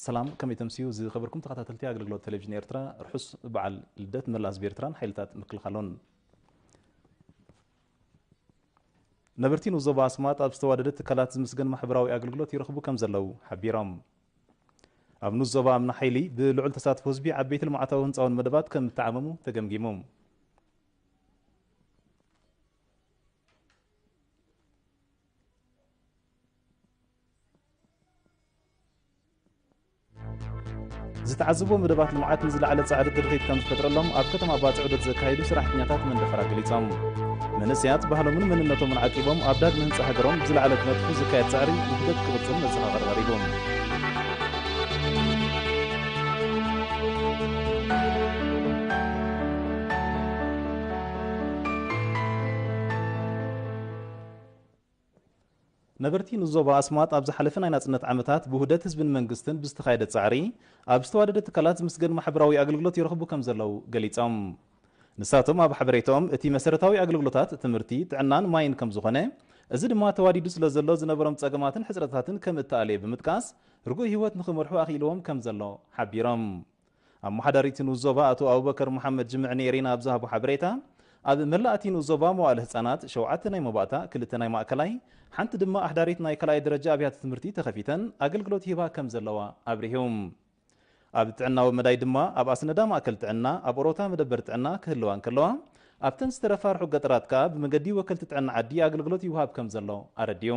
ሰላም፣ ከመይ ተምስዩ ዝኸበርኩም ተኸታተልቲ ኣገልግሎት ቴሌቪዥን ኤርትራ? ርሑስ በዓል ልደት መላእ ህዝቢ ኤርትራን ሓይልታት ምክልኻሎን። ነበርቲ ንኡስ ዞባ ኣስማጥ ኣብ ዝተዋደደ ትካላት ዝምስገን ማሕበራዊ ኣገልግሎት ይረኽቡ ከም ዘለዉ ሓቢሮም። ኣብ ንኡስ ዞባ ኣምና ሓይሊ ብልዑል ተሳትፎ ህዝቢ ዓበይቲ ልምዓታዊ ህንፃውን መደባት ከም እተዓመሙ ተገምጊሙ። ዝተዓዘቦ መደባት ልምዓት ንዝለዓለ ጻዕሪ ድርኺት ከም ዝፈጥረሎም ኣብ ከተማ ባጽዕ ዑደት ዘካየዱ ሰራሕተኛታት መንደፈራ ገሊጾም። መንእሰያት ባህሎምን መንነቶምን ዓቂቦም ኣብ ዳግመ ህንጻ ሃገሮም ብዝለዓለ ክነጥፉ ዝካየድ ጻዕሪ ውህደት ክቕጽል መዘኻኸሪ ቀሪቡ። ነበርቲ ንዞባ ኣስማጥ ኣብ ዝሓለፈ ናይ ናጽነት ዓመታት ብውህደት ህዝብን መንግስትን ብዝተኻየደ ጻዕሪ ኣብ ዝተዋደደ ትካላት ዝምስገን ማሕበራዊ ኣገልግሎት ይረኽቡ ከም ዘለዉ ገሊጾም። ንሳቶም ኣብ ሓበሬታኦም እቲ መሰረታዊ ኣገልግሎታት ትምህርቲ፣ ጥዕናን ማይን ከም ዝኾነ፣ እዚ ድማ ተዋዲዱ ስለ ዘሎ ዝነበሮም ጸገማትን ሕጽረታትን ከም እተኣለየ ብምጥቃስ ርጉእ ህይወት ንኽመርሑ ኣኽኢልዎም ከም ዘሎ ሓቢሮም። ኣመሓዳሪት ንኡስ ዞባ ኣቶ ኣቡበከር መሓመድ ጅምዕ ንኤሪና ኣብ ዝሃቦ ሓበሬታ፣ ኣብ መላእ እቲ ንኡስ ዞባ መዋእለ ህጻናት ሸውዓተ ናይ መባእታ፣ ክልተ ናይ ማእከላይ፣ ሓንቲ ድማ ኣሕዳሪት ናይ ካልኣይ ደረጃ ኣብያተ ትምህርቲ ተኸፊተን ኣገልግሎት ይህባ ከም ዘለዋ ኣብሪሁ። ኣብ ጥዕናዊ መዳይ ድማ ኣብ ኣስነዳ ማእከል ጥዕና፣ ኣብ ኦሮታ መደበር ጥዕና ክህልዋ እንከለዋ፣ ኣብተን ዝተረፋ ርሑቕ ገጠራት ከኣ ብመገዲ ወከልቲ ጥዕና ዓዲ ኣገልግሎት ይወሃብ ከም ዘሎ ኣረዲኡ።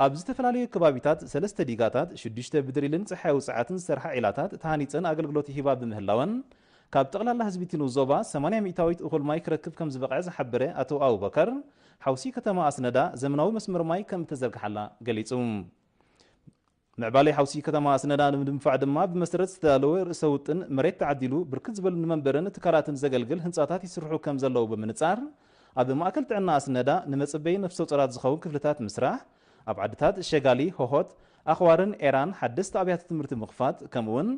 ኣብ ዝተፈላለዩ ከባቢታት ሰለስተ ዲጋታት፣ ሽዱሽተ ብድሪልን ጸሓያዊ ጸዓትን ዝሰርሓ ዒላታት ተሃኒጸን ኣገልግሎት ይህባ ብምህላወን፣ ካብ ጠቕላላ ህዝቢ እቲ ንኡስ ዞባ ሰማንያ ሚእታዊት እኹል ማይ ክረክብ ከም ዝበቕዐ ዝሓበረ ኣቶ ኣቡበከር፣ ሓውሲ ከተማ ኣስነዳ ዘመናዊ መስመር ማይ ከም እተዘርግሓላ ገሊጹ። ምዕባለ ሓውሲ ከተማ ኣስነዳ ንምድንፋዕ ድማ ብመሰረት ዝተዳለወ ርእሰ ውጥን መሬት ተዓዲሉ ብርክት ዝበሉ ንመንበርን ትካላትን ዘገልግል ህንጻታት ይስርሑ ከም ዘለዉ ብምንጻር፣ ኣብ ማእከል ጥዕና ኣስነዳ ንመጸበዪ ነፍሰ ጾራት ዝኸውን ክፍልታት ምስራሕ፣ ኣብ ዓድታት ሸጋሊ፣ ሆሆት፣ ኣኽዋርን ኤራን ሓደስቲ ኣብያተ ትምህርቲ ምኽፋት፣ ከምኡውን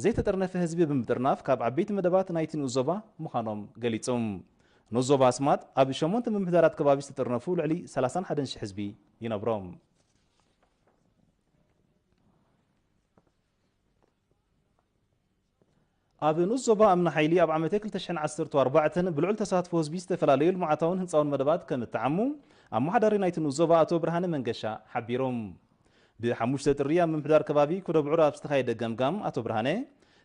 ዘይተጠርነፈ ህዝቢ ብምጥርናፍ ካብ ዓበይቲ መደባት ናይቲ ንኡስ ዞባ ምዃኖም ገሊጹ። ንኡስ ዞባ ኣስማጥ ኣብ ሸሞንተ ምምሕዳራት ከባቢ ዝተጠርነፉ ልዕሊ ሰላሳን ሓደን ሽሕ ህዝቢ ይነብሮም። ኣብ ንኡስ ዞባ ኣምና ሓይሊ ኣብ ዓመተ ክልተ ሽሕን ዓሰርተ ኣርባዕተን ብልዑል ተሳትፎ ህዝቢ ዝተፈላለዩ ልምዓታውን ህንፃውን መደባት ከም እተዓሙ ኣመሓዳሪ ናይቲ ንኡስ ዞባ ኣቶ ብርሃነ መንገሻ ሓቢሮም። ብሓሙሽተ ጥሪ ኣብ ምምሕዳር ከባቢ ኩደብዑር ኣብ ዝተኻየደ ገምጋም ኣቶ ብርሃነ፣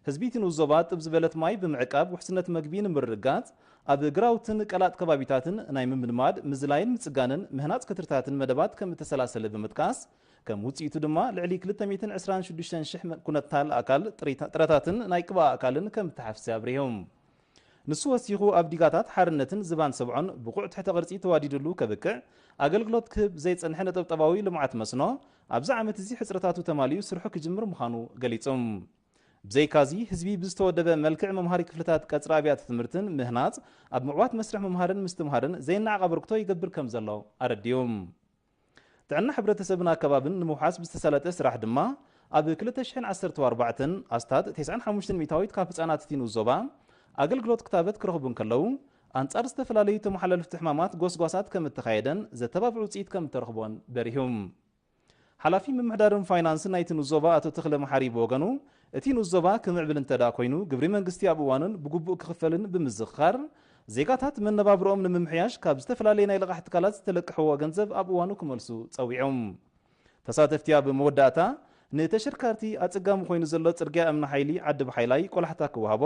ህዝቢ እቲ ንኡስ ዞባ ጥብ ዝበለት ማይ ብምዕቃብ ውሕስነት መግቢ ንምርግጋጽ ኣብ ግራውትን ቀላጥ ከባቢታትን ናይ ምምድማድ፣ ምዝላይን ምጽጋንን ምህናጽ ክትርታትን መደባት ከም እተሰላሰለ ብምጥቃስ፣ ከም ውጽኢቱ ድማ ልዕሊ ክልተ ሚእትን ዕስራን ሽዱሽተን ሽሕ ኩነታል ኣካል ጥሪታ-፣ ጥረታትን ናይ ቅብኣ ኣካልን ከም እተሓፍሰ ኣብሪሁ። ንሱ ወሲኹ፣ ኣብ ዲጋታት ሓርነትን ዝባን ሰብዖን ብቑዕ ትሕተ ቅርጺ ተዋዲድሉ ከብቅዕ ኣገልግሎት ክህብ ዘይጸንሐ ነጠብጠባዊ ልምዓት መስኖ ኣብዚ ዓመት እዚ ሕጽረታቱ ተማሊኡ ስርሑ ክጅምር ምዃኑ ገሊጹ። ብዘይካዚ፣ ህዝቢ ብዝተወደበ መልክዕ መምሃሪ ክፍልታት ቀጽሪ ኣብያተ ትምህርትን ምህናጽ ኣብ ምዕዋት መስርሕ ምምሃርን ምስትምሃርን ዘይነዓቕ ኣበርክቶ ይገብር ከም ዘሎ ኣረዲኡ። ጥዕና ሕብረተሰብን ኣከባብን ንምውሓስ ብዝተሳለጠ ስራሕ ድማ፣ ኣብ ክልተ ሽሕን ዓሰርተ ኣርባዕተን ኣስታት ተስዓን ሓሙሽተን ሚእታዊት ካብ ህጻናት እቲ ንኡስ ዞባ ኣገልግሎት ክታበት ክረኽቡ እንከለዉ፣ ኣንጻር ዝተፈላለዩ ተመሓላለፍቲ ሕማማት ጎስጓሳት ከም እተኻየደን ዘተባብዕ ውጽኢት ከም እተረኽቦን በሪሁ። ሓላፊ ምምሕዳርን ፋይናንስን ናይቲ ንኡስ ዞባ ኣቶ ተኽለ መሓሪ ብወገኑ፣ እቲ ንኡስ ዞባ ክምዕብል እንተ ደኣ ኮይኑ፣ ግብሪ መንግስቲ ኣብ እዋኑን ብግቡእ ክኽፈልን ብምዝኽኻር፣ ዜጋታት መነባብሮኦም ንምምሕያሽ ካብ ዝተፈላለዩ ናይ ልቓሕ ትካላት ዝተለቅሕዎ ገንዘብ ኣብ እዋኑ ክመልሱ ጸዊዖም። ተሳተፍቲ ኣብ መወዳእታ፣ ንተሸከርከርቲ ኣጸጋሚ ኮይኑ ዘሎ ጽርግያ እምኒ ሓይሊ ዓዲ ብሓይላይ ቆላሕታ ክወሃቦ፣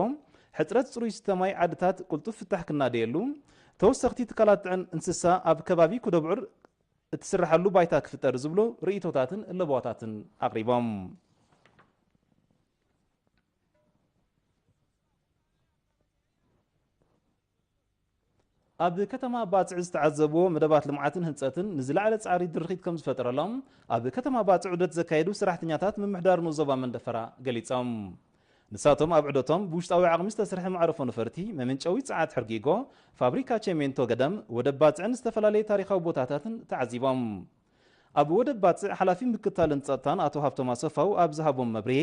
ሕጽረት ጽሩይ ዝስተ ማይ ዓድታት ቅልጡፍ ፍታሕ ክናደየሉ፣ ተወሰኽቲ ትካላት ጥዕን እንስሳ ኣብ ከባቢ ኩደብዑር እትስርሓሉ ባይታ ክፍጠር ዝብሉ ርእይቶታትን ለበዋታትን ኣቕሪቦም። ኣብ ከተማ ባጽዕ ዝተዓዘብዎ መደባት ልምዓትን ህንጸትን ንዝለዓለ ጻዕሪ ድርኺት ከም ዝፈጠረሎም ኣብ ከተማ ባጽዕ ዑደት ዘካየዱ ሰራሕተኛታት ምምሕዳር ንኡስ ዞባ መንደፈራ ገሊጾም። ንሳቶም ኣብ ዑደቶም ብውሽጣዊ ዓቕሚ ዝተሰርሐ መዕረፎ ነፈርቲ፣ መመንጨዊ ጸዓት ሕርጊጎ፣ ፋብሪካ ቸሜንቶ ገደም፣ ወደብ ባጽዕን ዝተፈላለዩ ታሪኻዊ ቦታታትን ተዓዚቦም። ኣብ ወደብ ባጽዕ ሓላፊ ምክትታልን ጸጥታን ኣቶ ሃብቶም ኣሰፋው ኣብ ዝሃቦም መብርሂ፣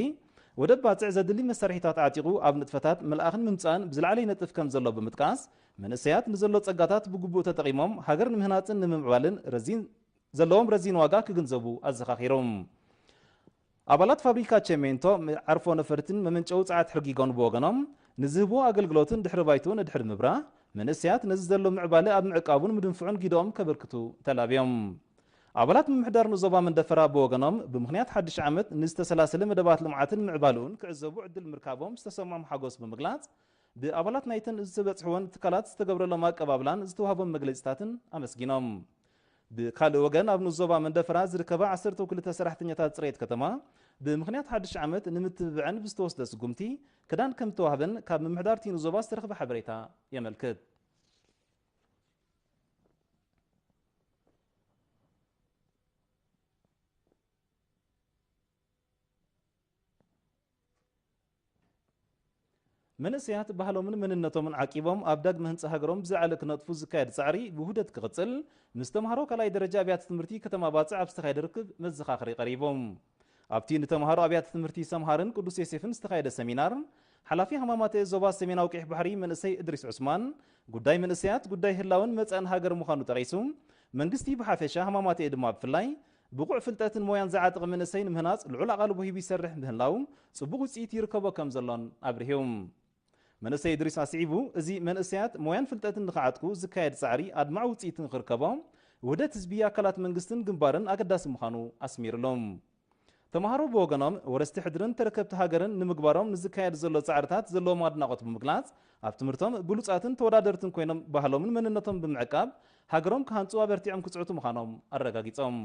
ወደብ ባጽዕ ዘድሊ መሳርሒታት ዓጢቑ ኣብ ንጥፈታት ምልኣኽን ምምጻእን ብዝለዓለ ይነጥፍ ከም ዘሎ ብምጥቃስ፣ መንእሰያት ንዘሎ ጸጋታት ብግቡእ ተጠቒሞም ሃገር ንምህናጽን ንምምዕባልን ረዚን ዘለዎም ረዚን ዋጋ ክግንዘቡ ኣዘኻኺሮም። ኣባላት ፋብሪካ ቸሜንቶ ዓርፎ ነፈርትን መመንጨዊ ጸዓት ሕርጊጎን ብወገኖም፣ ንዝህብዎ ኣገልግሎትን ድሕሪ ባይትኡ ንድሕሪ ምብራህ፣ መንእሰያት ነዚ ዘሎ ምዕባለ ኣብ ምዕቃቡን ምድንፍዑን ጊደኦም ከበርክቱ ተላብዮም። ኣባላት ምምሕዳር ንዞባ መንደፈራ ብወገኖም፣ ብምኽንያት ሓድሽ ዓመት ንዝተሰላሰለ መደባት ልምዓትን ምዕባልኡን ክዕዘቡ ዕድል ምርካቦም ዝተሰምዖም ሓጎስ ብምግላጽ፣ ብኣባላት ናይተን ዝተበጽሕወን ትካላት ዝተገብረሎም ኣቀባብላን ዝተዋህቦም መግለጺታትን ኣመስጊኖም። ብካልእ ወገን፣ ኣብ ንዞባ መንደፈራ ዝርከባ ዓሰርተ ክልተ ሰራሕተኛታት ጽሬት ከተማ፣ ብምኽንያት ሓድሽ ዓመት ንምትብብዐን ብዝተወስደ ስጉምቲ ክዳን ከም ዝተዋህበን ካብ ምምሕዳር እቲ ንዞባ ዝተረኽበ ሓበሬታ የመልክት። መንእሰያት ባህሎምን መንነቶምን ዓቂቦም ኣብ ዳግመ ህንጻ ሃገሮም ብዝለዓለ ክነጥፉ ዝካየድ ጻዕሪ ብውህደት ክቕጽል፣ ምስ ተምሃሮ ካልኣይ ደረጃ ኣብያተ ትምህርቲ ከተማ ባጽዕ ኣብ ዝተኻየደ ርክብ መዘኻኸሪ ቀሪቡ። ኣብቲ ንተምሃሮ ኣብያተ ትምህርቲ ሰምሃርን ቅዱስ ዮሴፍን ዝተኻየደ ሰሚናር፣ ሓላፊ ሃማማተ ዞባ ሰሜናዊ ቀይሕ ባሕሪ መንእሰይ እድሪስ ዑስማን፣ ጉዳይ መንእሰያት ጉዳይ ህላውን መጻእን ሃገር ምዃኑ ጠቒሱ፣ መንግስቲ ብሓፈሻ ሃማማተ ድማ ብፍላይ ብቑዕ ፍልጠትን ሞያን ዝዓጠቐ መንእሰይ ንምህናጽ ልዑል ኣቓልቦ ሂቡ ይሰርሕ ምህላው ጽቡቕ ውጽኢት ይርከቦ ከም ዘሎን ኣብሪሁ። መንእሰይ እድሪስ ኣስዒቡ፣ እዚ መንእሰያት ሞያን ፍልጠትን ንኽዓጥቁ ዝካየድ ጻዕሪ ኣድማዒ ውጽኢት ንኽርከቦ፣ ውህደት ህዝቢ፣ ኣካላት መንግስትን ግንባርን ኣገዳሲ ምዃኑ ኣስሚሩሉ። ተምሃሮ ብወገኖም፣ ወረስቲ ሕድርን ተረከብቲ ሃገርን ንምግባሮም ንዝካየድ ዘሎ ጻዕርታት ዘለዎም ኣድናቖት ብምግላጽ፣ ኣብ ትምህርቶም ብሉጻትን ተወዳደርትን ኮይኖም ባህሎምን መንነቶም ብምዕቃብ፣ ሃገሮም ክሃንጹ ኣበርቲዖም ክጽዕቱ ምዃኖም ኣረጋጊጾም።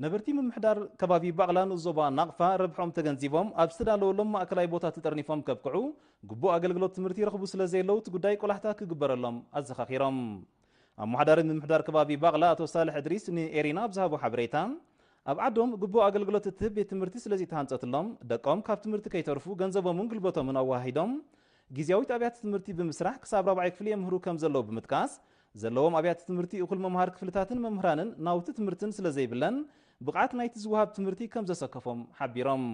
ነበርቲ ምምሕዳር ከባቢ ባቕላ ንኡስ ዞባ ናቕፋ ረብሖም ተገንዚቦም ኣብ ዝተዳለወሎም ማእከላይ ቦታ ተጠርኒፎም ከብቅዑ ግቡእ ኣገልግሎት ትምህርቲ ይረኽቡ ስለ ዘየለዉ እቲ ጉዳይ ቆላሕታ ክግበረሎም ኣዘኻኺሮም። ኣመሓዳሪ ምምሕዳር ከባቢ ባቕላ ኣቶ ሳልሕ እድሪስ ንኤሪና ኣብ ዝሃቦ ሓበሬታ፣ ኣብ ዓዶም ግቡእ ኣገልግሎት እትህብ ቤት ትምህርቲ ስለ ዘይተሃንጸትሎም ደቆም ካብ ትምህርቲ ከይተርፉ ገንዘቦምን ጉልበቶምን ኣወሃሂዶም ግዝያዊት ኣብያተ ትምህርቲ ብምስራሕ ክሳብ ራብዓይ ክፍሊ የምህሩ ከም ዘለዉ ብምጥቃስ፣ ዘለዎም ኣብያተ ትምህርቲ እኹል መምሃር ክፍልታትን መምህራንን ናውቲ ትምህርትን ስለ ዘይብለን ብቕዓት ናይቲ ዝወሃብ ትምህርቲ ከም ዘሰከፎም ሓቢሮም።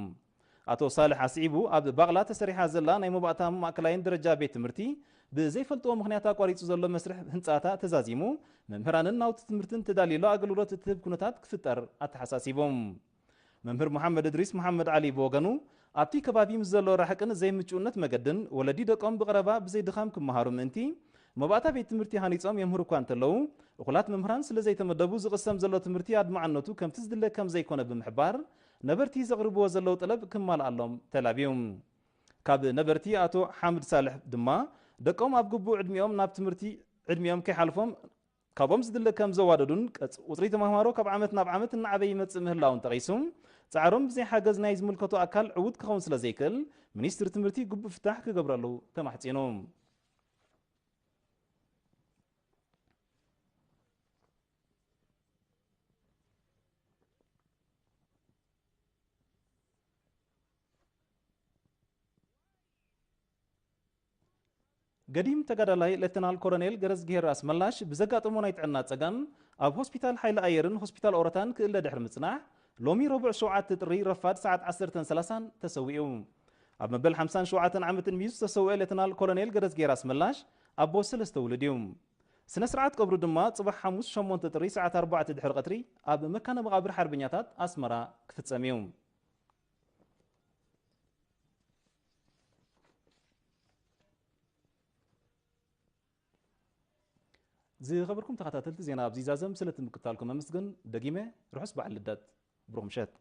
ኣቶ ሳልሕ ኣስዒቡ፣ ኣብ ባቕላ ተሰሪሓ ዘላ ናይ መባእታ ማእከላይን ደረጃ ቤት ትምህርቲ ብዘይፈልጥዎ ምኽንያት ኣቋሪጹ ዘሎ መስርሕ ህንጻታ ተዛዚሙ፣ መምህራንን ናውቲ ትምህርትን ተዳልዩሎ ኣገልግሎት እትህብ ኩነታት ክፍጠር ኣተሓሳሲቦም። መምህር መሓመድ እድሪስ መሓመድ ዓሊ ብወገኑ፣ ኣብቲ ከባቢ ምስ ዘሎ ራሕቅን ዘይምቹእነት መገድን ወለዲ ደቆም ብቐረባ ብዘይ ድኻም ክመሃሩ ምእንቲ፣ መባእታ ቤት ትምህርቲ ሃኒጾም የምህሩ እኳ እንተለዉ፣ እኹላት መምህራን ስለ ዘይተመደቡ ዝቕሰም ዘሎ ትምህርቲ ኣድማዕነቱ ከምቲ ዝድለ ከም ዘይኮነ ብምሕባር፣ ነበርቲ ዘቕርብዎ ዘለዉ ጠለብ ክማልኣሎም ተላብዩ። ካብ ነበርቲ ኣቶ ሓምድ ሳልሕ ድማ፣ ደቆም ኣብ ግቡእ ዕድሚኦም ናብ ትምህርቲ ዕድሚኦም ከይሓልፎም ካብኦም ዝድለ ከም ዘዋደዱን ቀጽ-፣ ቁጽሪ ተማሃሮ ካብ ዓመት ናብ ዓመት እናዓበየ ይመጽእ ምህላውን ጠቒሱ፣ ጻዕሮም ብዘይ ሓገዝ ናይ ዝምልከቶ ኣካል ዕዉት ክኸውን ስለ ዘይክእል፣ ሚኒስትሪ ትምህርቲ ግቡእ ፍታሕ ክገብረሉ ተማሕጺኑ። ገዲም ተጋዳላይ ሌተናል ኮሎኔል ገረዝግሄር ኣስመላሽ ብዘጋጠሞ ናይ ጥዕና ጸገም ኣብ ሆስፒታል ሓይሊ ኣየርን ሆስፒታል ኦረታን ክእለ ድሕሪ ምጽናሕ፣ ሎሚ ረቡዕ ሸውዓተ ጥሪ ረፋድ ሰዓት ዓሰርተ ሰላሳ ተሰዊኡ። ኣብ መበል ሓምሳን ሸውዓተን ዓመት ዕድሚኡ ዝተሰውአ ሌተናል ኮሎኔል ገረዝግሄር ኣስመላሽ ኣቦ ሰለስተ ውሉድ እዩ። ስነ ስርዓት ቀብሩ ድማ ጽባሕ ሓሙስ ሸሞንተ ጥሪ ሰዓት ኣርባዕተ ድሕሪ ቀትሪ ኣብ መካነ መቓብር ሓርበኛታት ኣስመራ ክፍጸም እዩ። ዝኸበርኩም ተኸታተልቲ ዜና ኣብዚ ዛዘም ስለ ትምክታልኩም ኣመስግን። ደጊመ ርሑስ በዓል ልደት። ብሩኽ ምሸት።